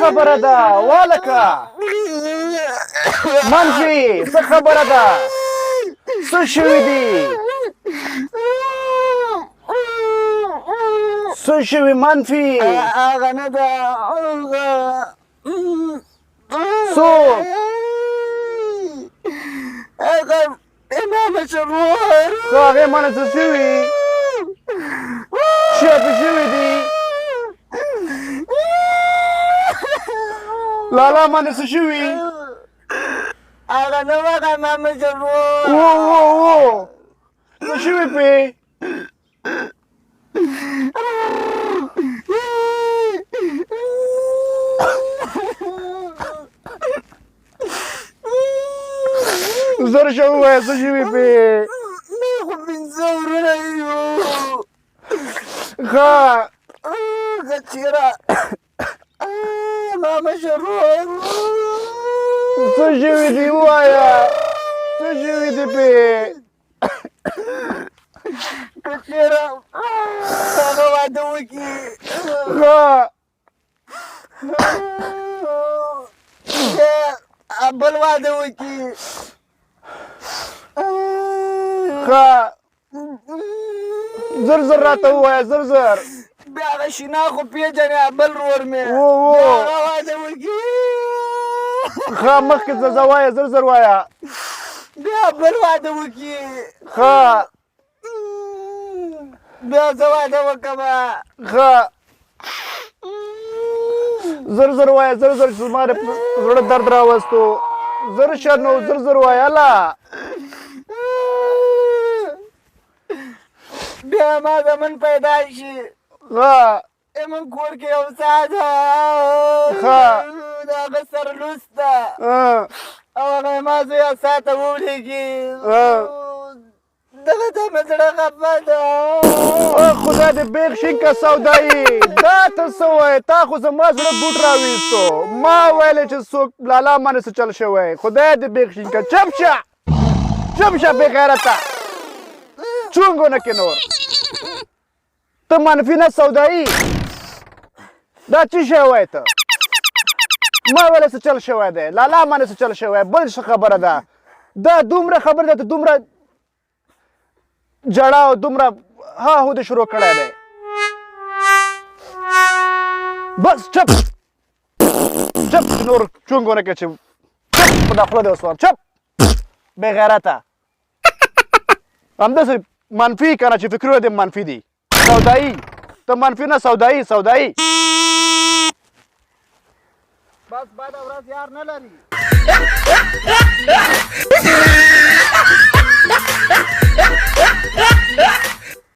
خبره ده والکه؟ منفي څه خبره ده؟ څه شوي دي؟ څه شوي منفي؟ هغه نه ده، هغه څوک؟ هغه امام شرور. خو هغې باندې څه شوي؟ څه پې شوي دي؟ لالا باندې څه شوي؟ هغه نه، هغه امام شرور. و و و څه شوي پې؟ زر شه ووایه څه شوي پې؟ موږ خو پنځه وروڼه یو. ښه. که چېرې ما مشر ورور. څه شوي دي ووایه، څه شوي دي پې؟ که چېرې هغه واده وکړي. ښه. بل واده وکړي. ښه، زر زر راته ووایه، زر زر. بیا هغه شینا خو پېژنې، بل ورور مې. و و بیا هغه واده وکړي. ښه، مخکې ځه، ځه وایه، زر زر وایه. بیا بل واده وکړي. ښه. بیا زه واده وکړم. ښه، زر زر وایه، زر زر، چې زما د زړه درد راوستو. زر شه نو، زر زر وایه لا. بیا ما زمن پیدا شي. ښه. زمونږ کور کې یو څاه ده. ښه. د هغه سر لوڅ ده او هغه ما زوی څاه ته وولېږي. دغه ته مې زړه خفه ده. خدای دې بېخ شي که سودایي، دا ته څه وایې؟ تا خو زما زړه بوټ راویستو. ما ویلې چې څوک لالا باندې څه چل شوی. خدای دې بېخ شي که، چپ شه، چپ شه بې غیرته، چونګونه کې نور. ته منفي نه سودایي، دا څه شی وایې ته؟ ما ویل څه چل شوی دی لالا باندې، څه چل شوی؟ بل څه خبره ده؟ دا دومره خبره ده، ته دومره جړا او دومره ها هو دې شروع کړی دی. بس چپ چپ، چې نور چونګونه کې، چې چپ په دا خوله دې وسوم. چپ بې غیرته، همداسې منفي که نه چې فکرونه دې منفي دي. سودایي، ته منفي نه سودایي، سودایي. بس بده ورځ یار نه لري.